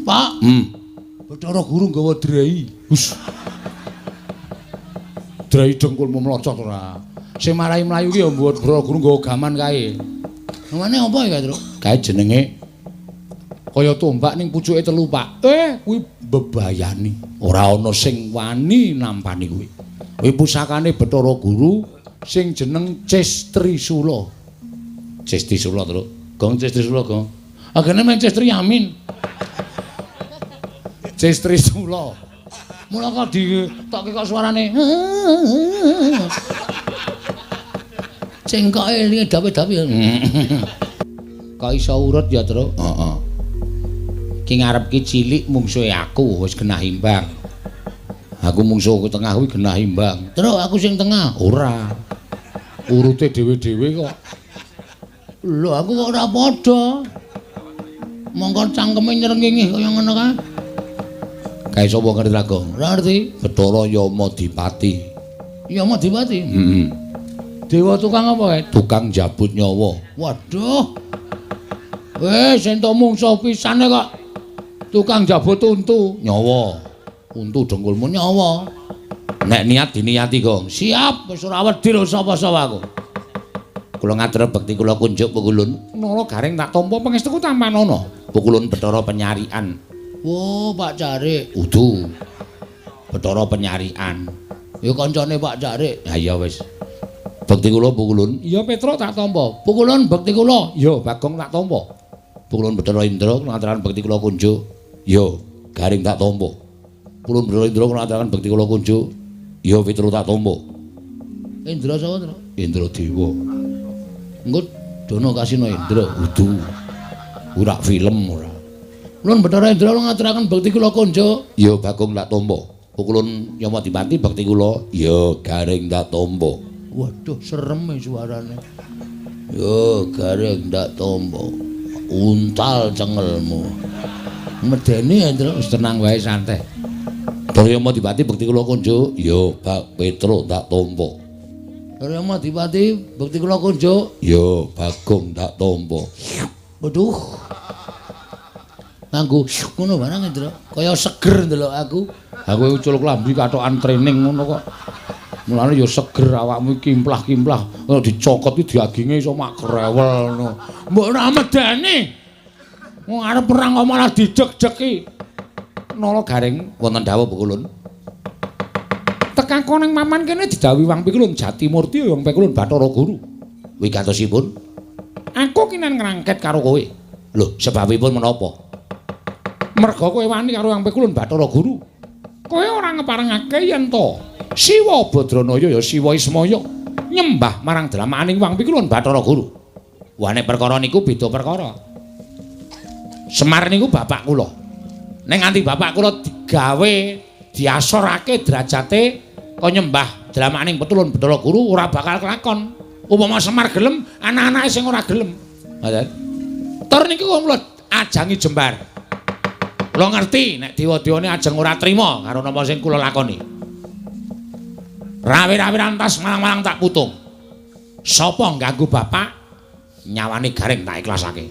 Pak. Bathara Guru nggawa drei. Hus. Drei dengkulmu mlocot ora. Sing marai mlayu ki ya Bathara Guru nggawa gaman kae. Namane apa ya, Truk? Kae jenenge kaya tombak ning pucuke telu, Pak. Kuwi bebayani. Ora ana sing wani nampani kuwi. Kuwi pusakane Bathara Guru sing jeneng Cestrisula. Cestrisula, Truk. Gong Cestrisula, Gong. Agene men Cestri Yamin. Cestrisula. Mula kok ditokke kok suarane. Cengkoke elinge dawe-dawe. Kok iso urut ya, Truk? Heeh. Ki ngarep ki cilik mungsuhe aku wis genah imbang. Aku mungsuh tengah kuwi genah imbang. Truk, aku sing tengah. Ora. Urute dhewe-dhewe kok. Lho, aku kok ora padha. Mongko cangkeme nyrengenge kaya ngono kae. Kae sapa ngerti ra, Gong? Ora ngerti. Bathara Yamadipati. Yamadipati? Heeh. Dewa tukang apa kae? Tukang jabut nyawa. Waduh. Wis entuk mungsuh pisane kok. Tukang jabut untu nyawa. Untu dengkulmu nyawa. Nek niat diniati, Gong. Siap, wis ora wedi lho sapa-sapa aku. Kula ngatur bekti kula kunjuk pukulun. Nala Gareng tak tampa pangestuku tampanana. Pukulun Bathara Penyarikan. Oh, Pak Carik. Udu. Bathara Penyarikan. Ya kancane Pak Carik. Ha iya wis. Bekti kula pukulun. Iya Petruk tak tampa. Pukulun bekti kula. Iya Bagong tak tampa. Pukulun Bathara Indra kula ngaturaken bekti kula kunjuk. Iya Garing tak tampa. Pukulun Bathara Indra kula ngaturaken bekti kula kunjuk. Iya Petruk tak tampa. Indra sapa, Truk? Indra Dewa. Engko dono kasino Indra. Udu. Ora film ora. Ulun Bathara Indra kula ngaturaken bekti kula kunjuk. Iya Bagong tak tampa. Pukulun Yamadipati bekti kula. Iya Garing tak tampa. Waduh, serem suarane. Yo Garing tak tampa. Untal cengelmu. Medeni Indra, wis tenang wae santai. Bathara Yamadipati bekti kula kunjuk. Iya Bak Petruk tak tampa. Bathara Yamadipati bekti kula kunjuk. Iya Bagong tak tampa. Waduh. Nganggo ngono barang Indra, kaya seger ndelok aku. Aku ucul klambi katokan training ngono kok. Mulane ya seger awakmu iki kimplah-kimplah, ngono dicokot iki daginge iso mak grewel ngono. Mbok ora medeni. Wong arep perang kok malah dideg-degi. Nala Gareng wonten dawuh pukulun. Tekako ning paman kene didhawuhi Wang Pikulun Jatimurti Wang Pikulun Bathara Guru. Wigatosipun aku kinen ngrangket karo kowe. Lho, sebabipun menapa? Merga kowe wani karo Wang Pikulun Bathara Guru. Kowe ora ngeparengake yen to Siwa Badranaya ya Siwa Ismaya nyembah marang dramaaning Wang Pikulun Bathara Guru. Wah nek perkara niku beda perkara. Semar niku bapak kula. Nek nganti bapak kula digawe diasorake derajate kok nyembah dramaaning Petulun Bathara Guru ora bakal kelakon. Upama Semar gelem, anak-anake sing ora gelem. Ngoten. Tur niku kula ajangi jembar. Kula ngerti nek dewa-dewane ajeng ora trima karo napa sing kula lakoni. Rawe-rawe rantas malang-malang tak putung. Sapa ngganggu bapak nyawane Gareng tak ikhlasake.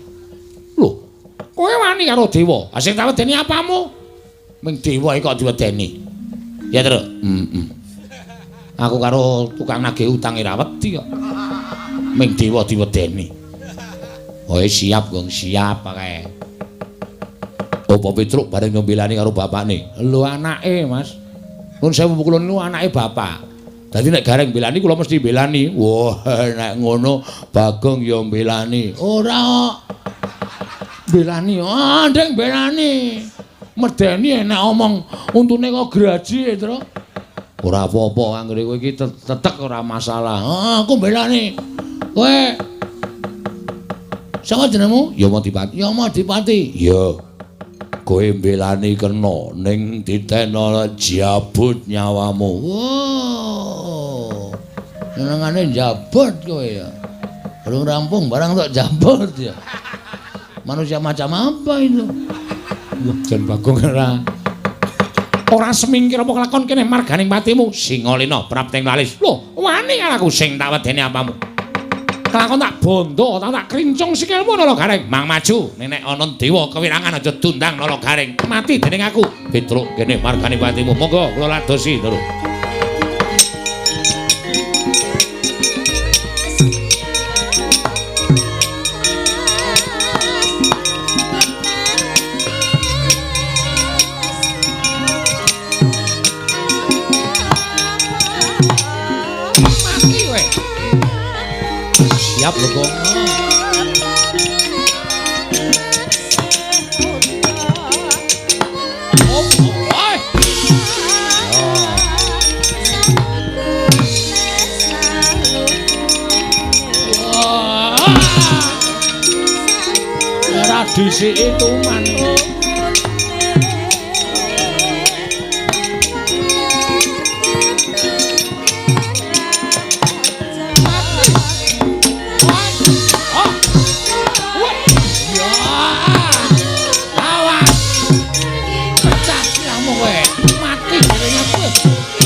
Lho, kowe wani karo dewa. Ha sing tak wedeni apamu? Ming dewa iki kok diwedeni. Ya, Truk. Heeh. Aku karo tukang nagih utang ora wedi kok. Ming dewa diwedeni. Oh, siap, Gong, siap kae. Apa Petruk bareng nyembelani karo bapakne? Lho anake, Mas. Nun sewu kula niku anake bapak. Dadi nek Gareng mbelani kula mesti mbelani. Wah, nek ngono Bagong ya mbelani. Ora kok. Mbelani, ah ndeng mbelani. Medeni nek omong untune kok graji, Truk. Ora apa-apa, anggere kowe iki tetek ora masalah. Ah, aku mbelani. Kowe sapa jenengmu? Yamadipati. Yamadipati. Iya. Kowe mbelani kena ning ditena jabut nyawamu. Wow. Senengane jabut kowe ya. Belum rampung barang tok jabut ya. Manusia macam apa itu? Wah, jan Bagong ora. Ora semingkir apa kelakon kene marganing patimu. Singalena prapting lalis. Lho, wani karo aku sing tak wedeni apamu. Kelakon tak bondo, tak krincung sikilmu Nala Gareng. Mang maju, nek ana dewa kewirangan aja dundang Nala Gareng. Mati dening aku. Petruk kene margane patimu. Monggo kula ladosi, Ndoro. Mati kowe. Siap lho, Gong. Ora disiki tuman.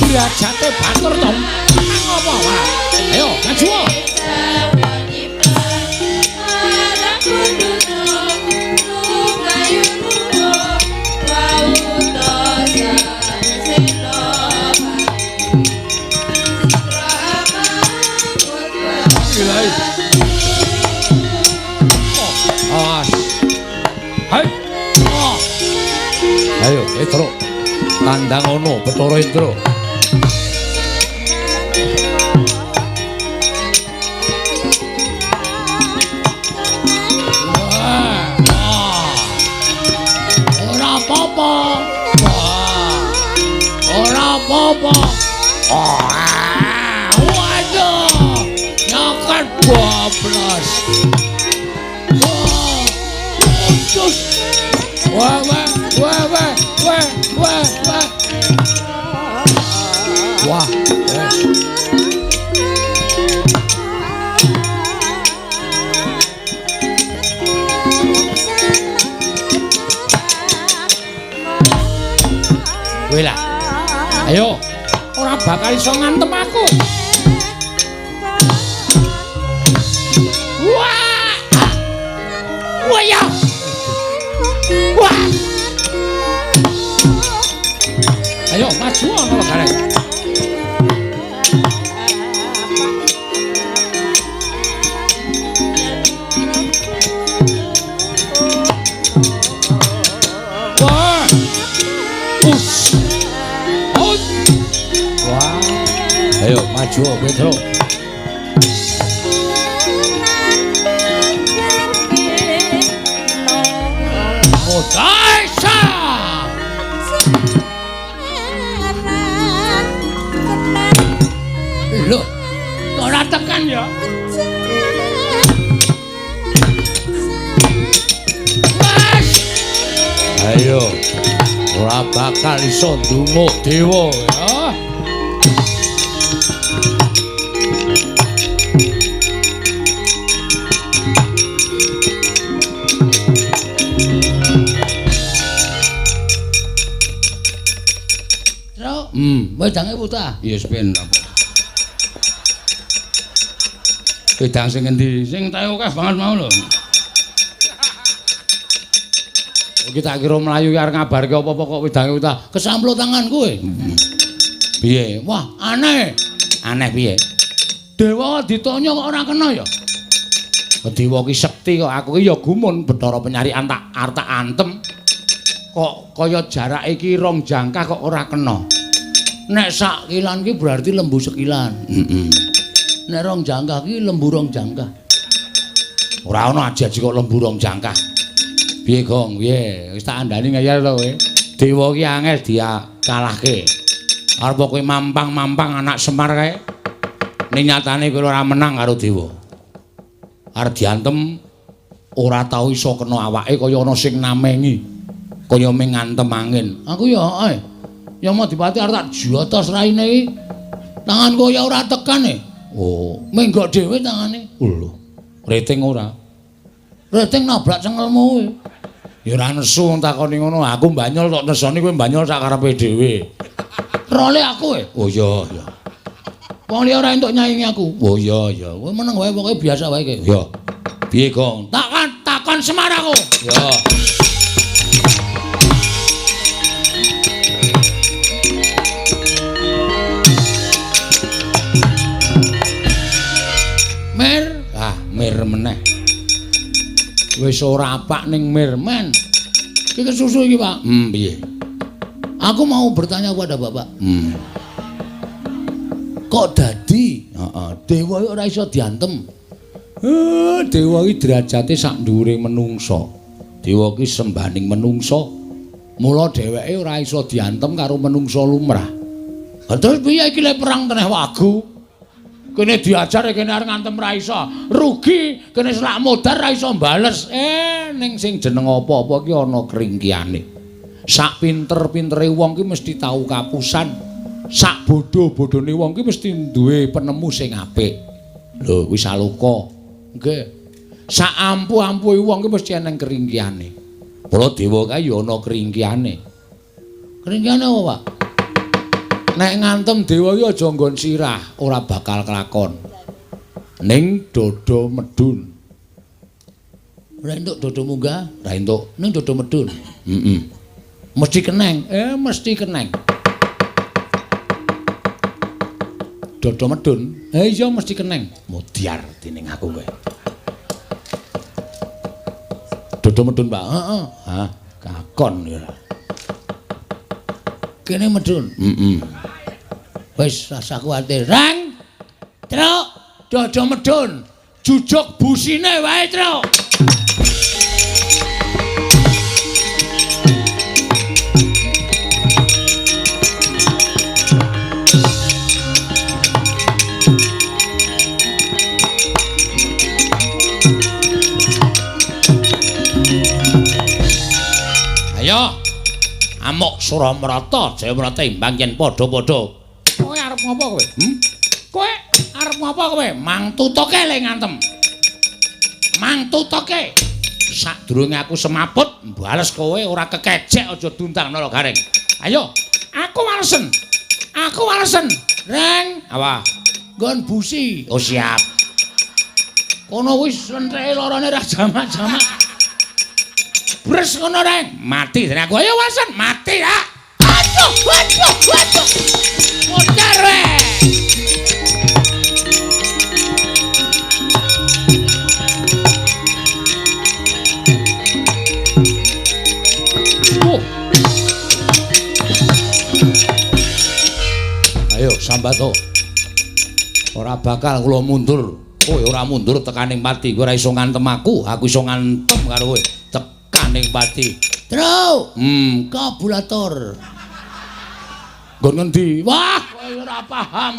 Derajate batur to. Nang apa, Pak? Ayo, maju. Awas. Hai. Ayo, Petro. Tandang ono Bathara Indra. Ora apa-apa. Ora apa-apa. Waduh. Nyokan bablas. Wah. Wah, wah, wah, wah, wah, wah, wah. Wah, wes. Kowe lah. Ayo, ora bakal iso ngantem aku. Wah! Wah ya. Wah! Ayo maju ana Gareng. Wah! Us. Ut. Wah. Ayo maju Petro. Daisa. Loh, ora tekan ya? Mas. Ayo. Ora bakal iso ndumuk dewa ya. Wedange putah. Ya wis ben apa. Wedang sing endi? Sing tae akeh banget mau lho. Iki tak kira mlayu arep ngabarke apa-apa kok wedange putah. Kesamplo tangan kowe. Piye? Wah, aneh. Aneh piye? Dewa ditanya kok ora kena ya? Dewa ki sekti kok aku ki ya gumun Bathara penyarian tak arep tak antem. Kok kaya jarak iki rong jangkah kok ora kena. Nek sak kilan ki berarti lembu sekilan. Heeh. Nek rong jangkah ki lembu rong jangkah. Ora ana aji-aji kok lembu rong jangkah. Piye, Gong? Piye? Wis tak andani ngeyel to kowe. Dewa ki angel dikalahke. Arep kowe mampang-mampang anak Semar kae. Ning nyatane kowe ora menang karo dewa. Arep diantem ora tau iso kena awake kaya ana sing namengi. Kaya ming ngantem angin. Aku ya heeh. Ya Madipati arep tak jotos raine iki. Tanganku ya ora tekan e. Oh, menggok dhewe tangane. Lho, rating ora. Rating nabrak cengelmu kowe. Ya ora nesu wong takoni ngono. Aku banyol tok nesoni kowe banyol sak karepe dhewe. Role aku e. Oh iya, iya. Wong liya ora entuk nyaingi aku. Oh iya iya, kowe meneng wae pokoke biasa wae iki. Ya. Piye, Gong? Takon takon Semar aku. Ya. Mir, ah mir meneh. Wis ora apak ning mir men. Iki kesusu iki, Pak. Piye? Aku mau bertanya kepada Bapak. Kok dadi? Heeh, dewa ora iso diantem. Dewa iki derajate sak dhuwure menungsa. Dewa iki sembaning menungsa. Mula dheweke ora iso diantem karo menungsa lumrah. Lah terus piye iki lek perang teneh wagu? Kene diajar kene arep ngantem ra iso. Rugi, kene selak modar ra iso bales. Ning sing jeneng apa-apa ki ana kringkiane. Sak pinter-pintere wong ki mesti tau kapusan. Sak bodho-bodhone wong ki mesti duwe penemu sing apik. Lho, kuwi saloka. Nggih. Sak ampuh-ampuhe wong ki mesti eneng keringkiane. Mula dewa kae ya ana keringkiane. Keringkiane apa, Pak? Nek ngantem dewa ki aja nggon sirah, ora bakal kelakon. Ning dodo medun. Ora entuk dodo munggah, ora entuk. Ning dodo medun. Heeh. Mesti keneng. Mesti keneng. Dodo medun. Iya mesti keneng. Mudyar dening aku kowe. Dodo medun, Pak. Heeh. Hah, kakon ya. Kene medun. Heeh. Wis rasa kuwatir. Rang. Truk, dodo medun. Jujuk busine wae, Truk. Ayo. Amuk Suramrata, Jayamrata imbang yen padha-padha. Kowe arep ngopo kowe? Kowe arep ngopo kowe? Mang tutuke le ngantem. Mang tutuke. Sadurunge aku semaput, mbales kowe ora kekejek aja duntang nala garing. Ayo, aku walesen. Aku walesen. Reng, apa? Nggon busi. Oh siap. Kono wis lentreke lorone ra jamak-jamak. Bres ngono reng, mati dene aku. Ayo walesen, mati ya. Aduh, aduh, aduh. Modar we. Oh. Ayo sambato. Ora bakal kula mundur. Kowe ora mundur tekaning pati. Kowe ora iso ngantem aku, aku iso ngantem karo kowe. Tekaning pati. Truk, kabulator. Nggon ngendi? Wah, kowe ora paham.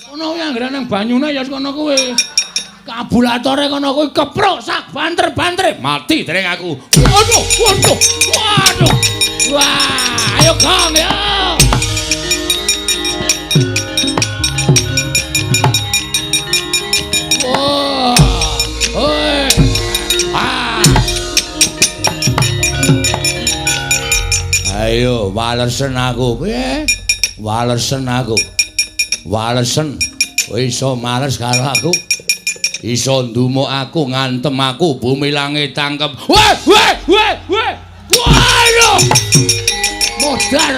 Kono kuwi anggere nang banyune ya kono kuwi. Kabulatore kono kuwi keprok sak banter-bantere. Mati dereng aku. Waduh, waduh. Waduh. Wah, ayo Kang ya. Wah. Hoi. Ah. Ayo walesen aku, piye? Walesen aku. Walesen. Kowe iso males karo aku. Iso ndumuk aku, ngantem aku, bumi langit tangkep. Weh, weh, weh, weh. Waduh. Modar.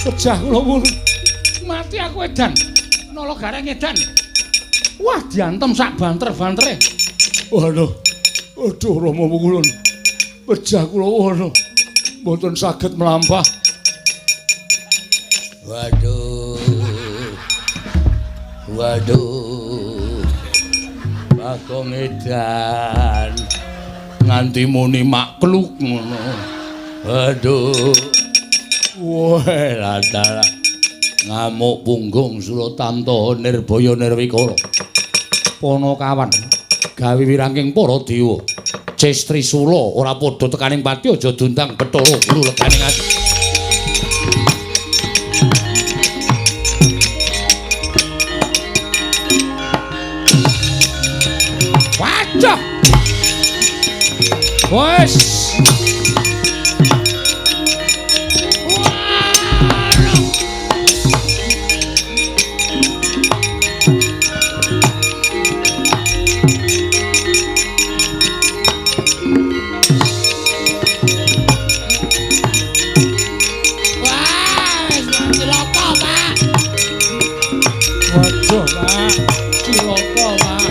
Pejah kula ngono. Mati aku edan. Nala gareng edan. Wah, diantem sak banter-bantere. Waduh. Aduh Rama Pukulun. Pejah kula ngono. Mboten saged mlampah. Waduh. Waduh. Bagong edan. Nganti muni makluk ngono. Waduh. Wah, dalah. Ngamuk punggung Suratamta Nirbaya Nirwikara. Panakawan gawe wirangking para dewa. Ces Trisula ora padha tekaning pati aja diundang Bathara Guru leganing ati. Wes. Wah, wis cilaka, Pak. Waduh, Pak. Cilaka, Pak.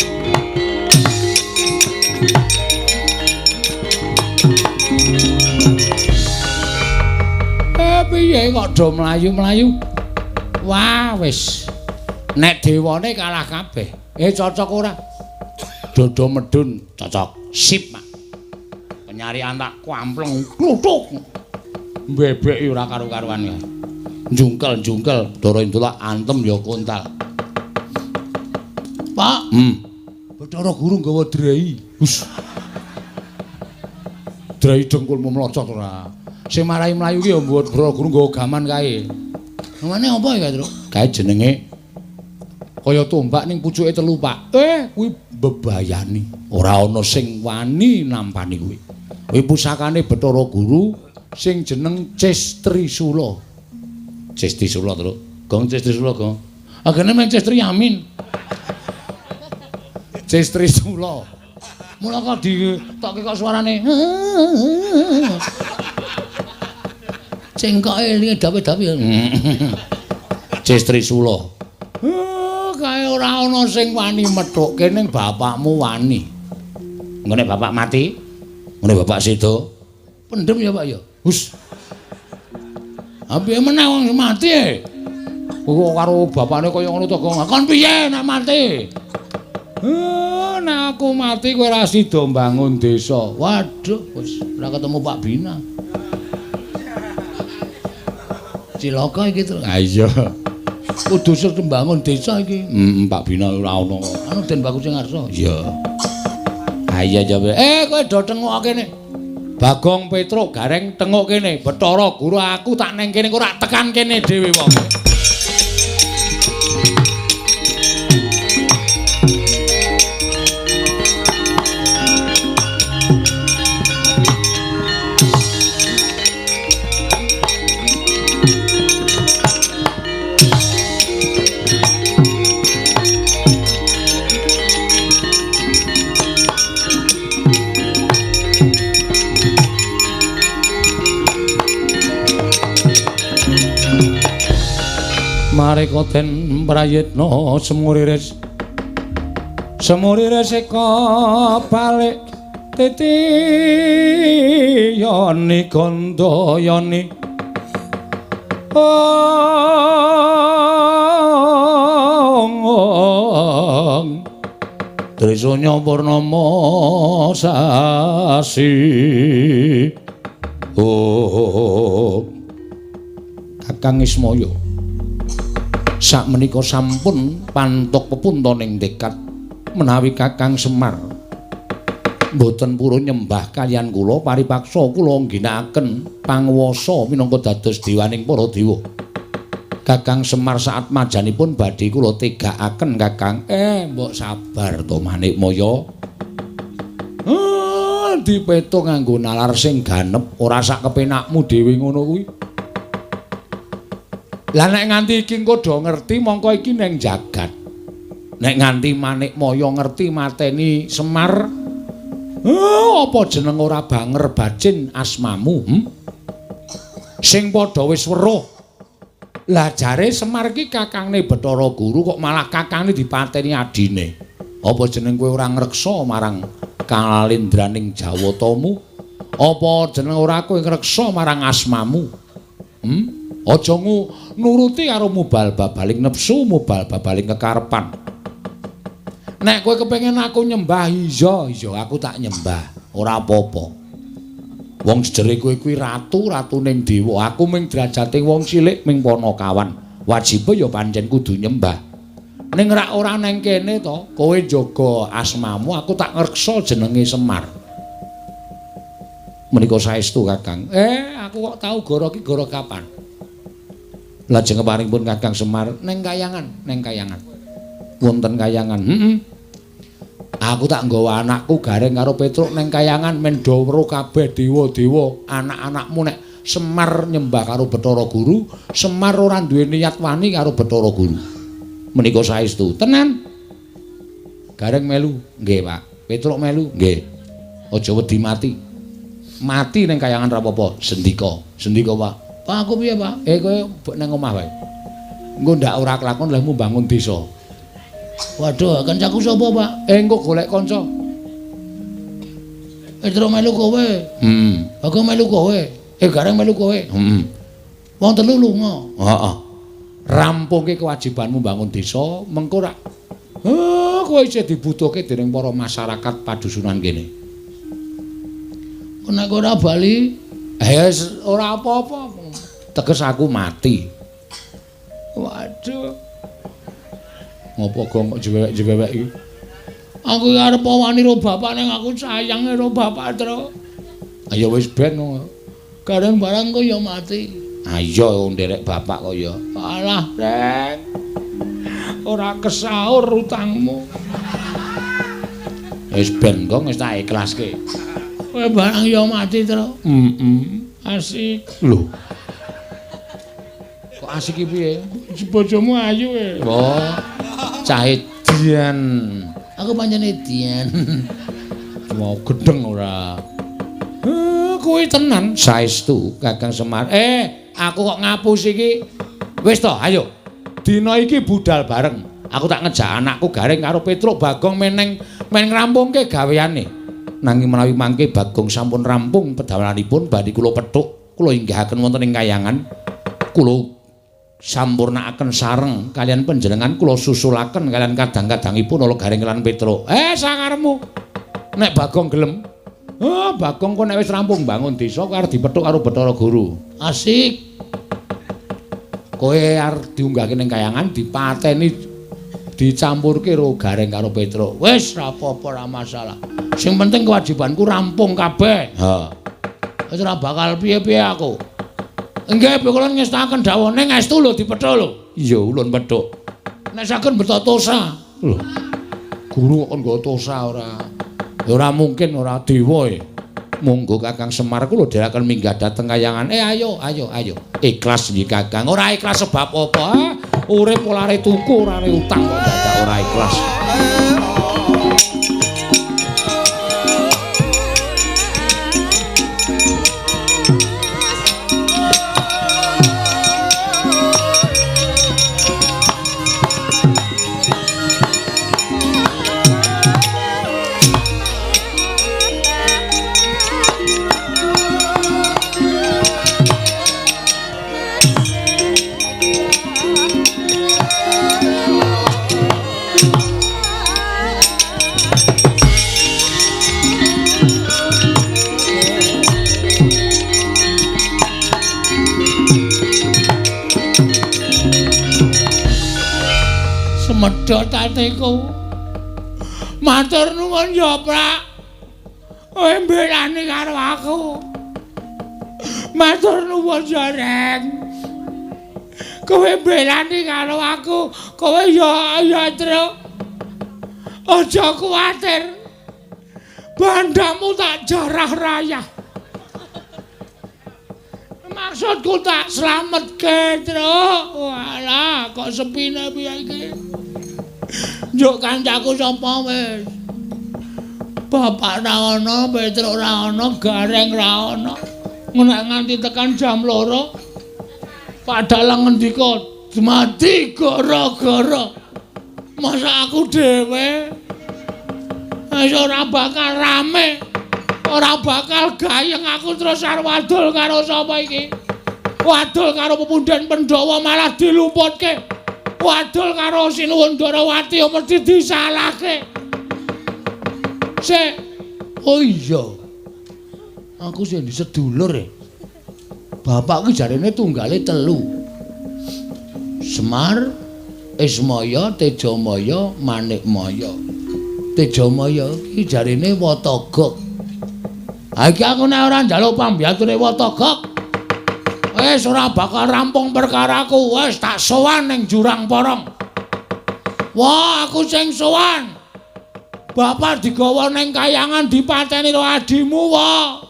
Piye kok do mlayu-mlayu? Wah, wis. Nek dewane kalah kabeh. Cocok ora? Dodo medun cocok. Sip, Pak. Penyarian tak kampleng kluthuk. Mbebeki ora karu-karuan kae. Jungkel-jungkel Bathara Indra antem ya kontal. Pak, Bathara Guru nggawa drei. Hus. Drei dengkulmu mlocot ora. Sing marai mlayu ki ya Bathara Guru nggawa gaman kae. Namane apa ya, Truk? Kae jenenge kaya tombak ning pucuke telu, Pak. Kuwi bebayani. Ora ana sing wani nampani kuwi. Kuwi pusakane Bathara Guru sing jeneng Cestrisula. Cestrisula, Truk. Gong Cestrisula, Gong. Agene men Cestri Yamin. Cestrisula. Mula kok ditokke kok suarane. Cengkoke elinge dawe-dawe. Cestrisula. Kae ora ana sing wani methukke ning bapakmu wani. Engko nek bapak mati, ngene bapak seda. Pendem ya, Pak ya. Hus. Ha piye meneh wong mati e? Kok karo bapakne kaya ngono to, Gong. Kon piye nek mati? Nek aku mati kowe ora sida mbangun desa. Waduh, wis ora ketemu Pak Bina. Cilaka iki to. Ha iya. Kudu sing mbangun desa iki. Pak Bina ora ono. Anu Den Bagus sing ngarsa. Iya. Ha iya ya. Kowe do tengok kene. Bagong Petruk Gareng tengok kene. Bathara Guru aku tak neng kene ora tekan kene dhewe wong. Mareka den prayitna semuriris semuriris eka balik titi yoni gandayani ong Trisanya purnama sasi. Oh, Kakang Ismaya sakmenika sampun pantuk pepunta ning dekat menawi Kakang Semar mboten purun nyembah kaliyan kula paripaksa kula ngginakaken panguwasa minangka dados dewaning para dewa. Kakang Semar saat majanipun badhe kula tegakaken Kakang. Mbok sabar to Manikmaya. Dipetung nganggo nalar sing ganep ora sak kepenakmu dhewe ngono kuwi. Lah nek nganti iki engko do ngerti mongko iki ning jagat. Nek nganti Manikmaya ngerti mateni Semar, apa jeneng ora banger bacin asmamu? Sing padha wis weruh. Lah jare Semar iki kakangne Bathara Guru kok malah kakangne dipateni adine. Apa jeneng kowe ora ngreksa marang kalindraning Jawatamu? Apa jeneng ora kowe ngreksa marang asmamu? Aja nuruti karo mubal babaling nepsu, mubal babaling kekarepan. Nek kowe kepengin aku nyembah, iya, iya aku tak nyembah, ora apa-apa. Wong jejere kowe kuwi ratu, ratuning dewa. Aku ming derajate wong cilik ming panakawan. Wajibe ya pancen kudu nyembah. Ning rak ora neng kene to, kowe njaga asmamu, aku tak ngreksa jenenge Semar. Menika saestu Kakang. Aku kok tau goro iki goro kapan? Lajeng keparingipun Kakang Semar neng kayangan, neng kayangan. Wonten kayangan. Heeh. Aku tak nggawa anakku Gareng karo Petruk neng kayangan men do weruh kabeh dewa-dewa anak-anakmu nek Semar nyembah karo Bathara Guru, Semar ora duwe niat wani karo Bathara Guru. Menika saestu. Tenan. Gareng melu, nggih, Pak. Petruk melu, nggih. Aja wedi mati. Mati ning kayangan ra apa-apa, sendika. Sendika, Pak. Pak aku piye, Pak? Kowe nang omah wae. Engko ndak ora kelakon lehmu bangun desa. Waduh, kancaku sapa, Pak? Engko golek kanca. Petruk melu kowe. Heeh. Aku melu kowe. Gareng melu kowe. Heeh. Wong telu lunga. Heeh. Rampungke kewajibanmu bangun desa, mengko rak kowe isih dibutuhke dening para masyarakat padusunan kene. Nek ora bali, ora apa-apa. Teges aku mati. Waduh. Ngopo gong kok jewek-jewek iki? Aku arep wani ro bapak ning aku sayang karo bapak, Tru. Ayo wis ben. Gareng barang kok ya mati. Ayo nderek bapak kok ya. Alah, Reng. Ora kesaur utangmu. Wis ben kok wis tak ikhlaske. Kowe barang ya mati, Tru. Heeh. Asik. Lho. Kok asik iki piye? Bojomu ayu e. Oh. Cah edian. Aku pancen edian. Mau gedeng ora. Kuwi tenan saestu Kakang Semar. Aku kok ngapus iki. Wis to, ayo. Dina iki budal bareng. Aku tak ngejak anakku Gareng karo Petruk Bagong meneng men ngrampungke gaweane. Nanging menawi mangke Bagong sampun rampung pedamelanipun badhe kula pethuk, kula inggahaken wonten ing kayangan. Kula sampurnakaken sareng kalian panjenengan, kula susulaken kalian kadang-kadangipun ala Gareng lan Petruk. Sakarepmu. Nek Bagong gelem. Bagong kok nek wis rampung bangun desa kok arep dipethuk karo Bathara Guru. Asik. Kowe arep diunggahke ning kayangan dipateni dicampurke karo Gareng karo Petruk. Wis ra apa-apa, ra masalah. Sing penting kewajibanku rampung kabeh. Ha. Wis ora bakal piye-piye aku. Nggih, kula ngestaken dawuh ning estu lho dipethuk lho. Iya, ulun pethuk. Nek saged beto tosa. Lho. Guru kok nggo tosa ora? Ora mungkin ora dewa e. Monggo Kakang Semar kula dherekaken minggah dhateng kayangan. Ayo, ayo, ayo. Ikhlas nggih Kakang. Ora ikhlas sebab apa? Urip olare tuku, ora utang kok dadak ora ikhlas. Medhot atiku. Matur nuwun ya, Prak. Kowe mbelani karo aku. Matur nuwun ya, Reng. Kowe mbelani karo aku, kowe ya ya, Truk. Aja kuwatir. Bandamu tak jarah rayah. Maksudku tak slametke, Truk. Walah, kok sepine piye iki? Njuk kancaku sapa wis? Bapak ra ono, Petruk ra ono, Gareng ra ono. Nek nganti tekan jam 2, Pak Dalang ngendika, "Mati gara-gara." Masa aku dhewe wis ora bakal rame, ora bakal gayeng aku terus arep wadul karo sapa iki? Wadul karo pepundhen Pandhawa malah dilumputke. Wadul karo Sinuwun Ndarawati ya mesti disalahke. Sik. Oh iya. Aku sing sedulur e. Bapak ki jarene tunggale 3. Semar, Ismaya, Tejamaya, Manikmaya. Tejamaya ki jarene Watagok. Ha iki aku nek ora njaluk pambiyature Watagok, wis ora bakal rampung perkaraku. Wis tak sowan ning Jurang Porong. Wah, aku sing sowan. Bapak digawa ning kayangan dipateni karo adimu, wa.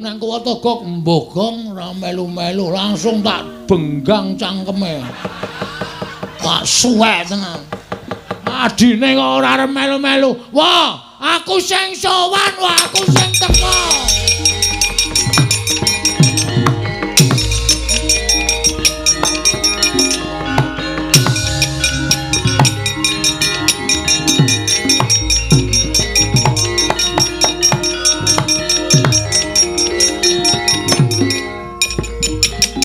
Nang kuwata gok mbogong ora melu-melu, langsung tak benggang cangkeme. Tak suwek tenan. Adine kok ora arep melu-melu. Wah, aku sing sowan, wah aku.